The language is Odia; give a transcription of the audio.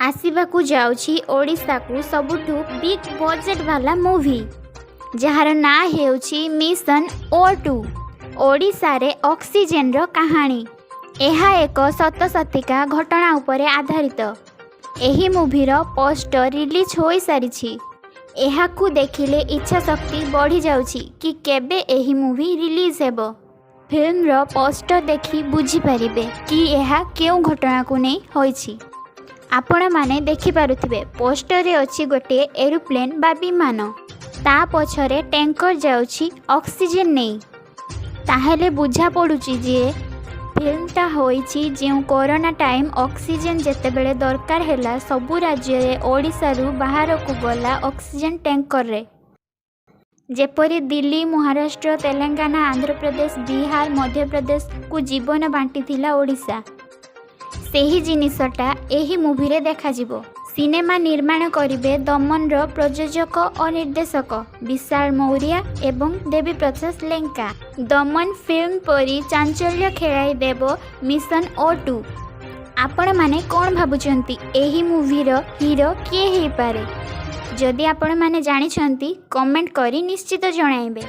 ଆସିବାକୁ ଯାଉଛି ଓଡ଼ିଶାକୁ ସବୁଠୁ ବିଗ୍ ବଜେଟ୍ ବାଲା ମୁଭି, ଯାହାର ନାଁ ହେଉଛି ମିଶନ ଓ2, ଓଡ଼ିଶାରେ ଅକ୍ସିଜେନର କାହାଣୀ। ଏହା ଏକ ସତସତିକା ଘଟଣା ଉପରେ ଆଧାରିତ। ଏହି ମୁଭିର ପୋଷ୍ଟର ରିଲିଜ୍ ହୋଇସାରିଛି। ଏହାକୁ ଦେଖିଲେ ଇଚ୍ଛା ଶକ୍ତି ବଢ଼ିଯାଉଛି କି କେବେ ଏହି ମୁଭି ରିଲିଜ୍ ହେବ। ଫିଲ୍ମର ପୋଷ୍ଟର ଦେଖି ବୁଝିପାରିବେ କି ଏହା କେଉଁ ଘଟଣାକୁ ନେଇ ହୋଇଛି। ଆପଣମାନେ ଦେଖିପାରୁଥିବେ, ପୋଷ୍ଟରରେ ଅଛି ଗୋଟିଏ ଏରୋପ୍ଲେନ୍ ବା ବିମାନ, ତା ପଛରେ ଟ୍ୟାଙ୍କର ଯାଉଛି ଅକ୍ସିଜେନ୍ ନେଇ। ତାହେଲେ ବୁଝା ପଡ଼ୁଛି ଯେ ଫିଲ୍ମଟା ହୋଇଛି ଯେଉଁ କରୋନା ଟାଇମ୍ ଅକ୍ସିଜେନ୍ ଯେତେବେଳେ ଦରକାର ହେଲା ସବୁ ରାଜ୍ୟରେ, ଓଡ଼ିଶାରୁ ବାହାରକୁ ଗଲା ଅକ୍ସିଜେନ୍ ଟ୍ୟାଙ୍କରରେ। ଯେପରି ଦିଲ୍ଲୀ, ମହାରାଷ୍ଟ୍ର, ତେଲେଙ୍ଗାନା, ଆନ୍ଧ୍ରପ୍ରଦେଶ, ବିହାର, ମଧ୍ୟପ୍ରଦେଶକୁ ଜୀବନ ବାଣ୍ଟିଥିଲା ଓଡ଼ିଶା, ସେହି ଜିନିଷଟା ଏହି ମୁଭିରେ ଦେଖାଯିବ। ସିନେମା ନିର୍ମାଣ କରିବେ ଦମନର ପ୍ରଯୋଜକ ଓ ନିର୍ଦ୍ଦେଶକ ବିଶାଳ ମୌର୍ୟା ଏବଂ ଦେବୀପ୍ରସାଦ ଲେଙ୍କା। ଦମନ ଫିଲ୍ମ ପରି ଚାଞ୍ଚଲ୍ୟ ଖେଳାଇ ଦେବ ମିଶନ ଓ2। ଆପଣମାନେ କ'ଣ ଭାବୁଛନ୍ତି, ଏହି ମୁଭିର ହିରୋ କିଏ ହେଇପାରେ? ଯଦି ଆପଣମାନେ ଜାଣିଛନ୍ତି, କମେଣ୍ଟ କରି ନିଶ୍ଚିତ ଜଣାଇବେ।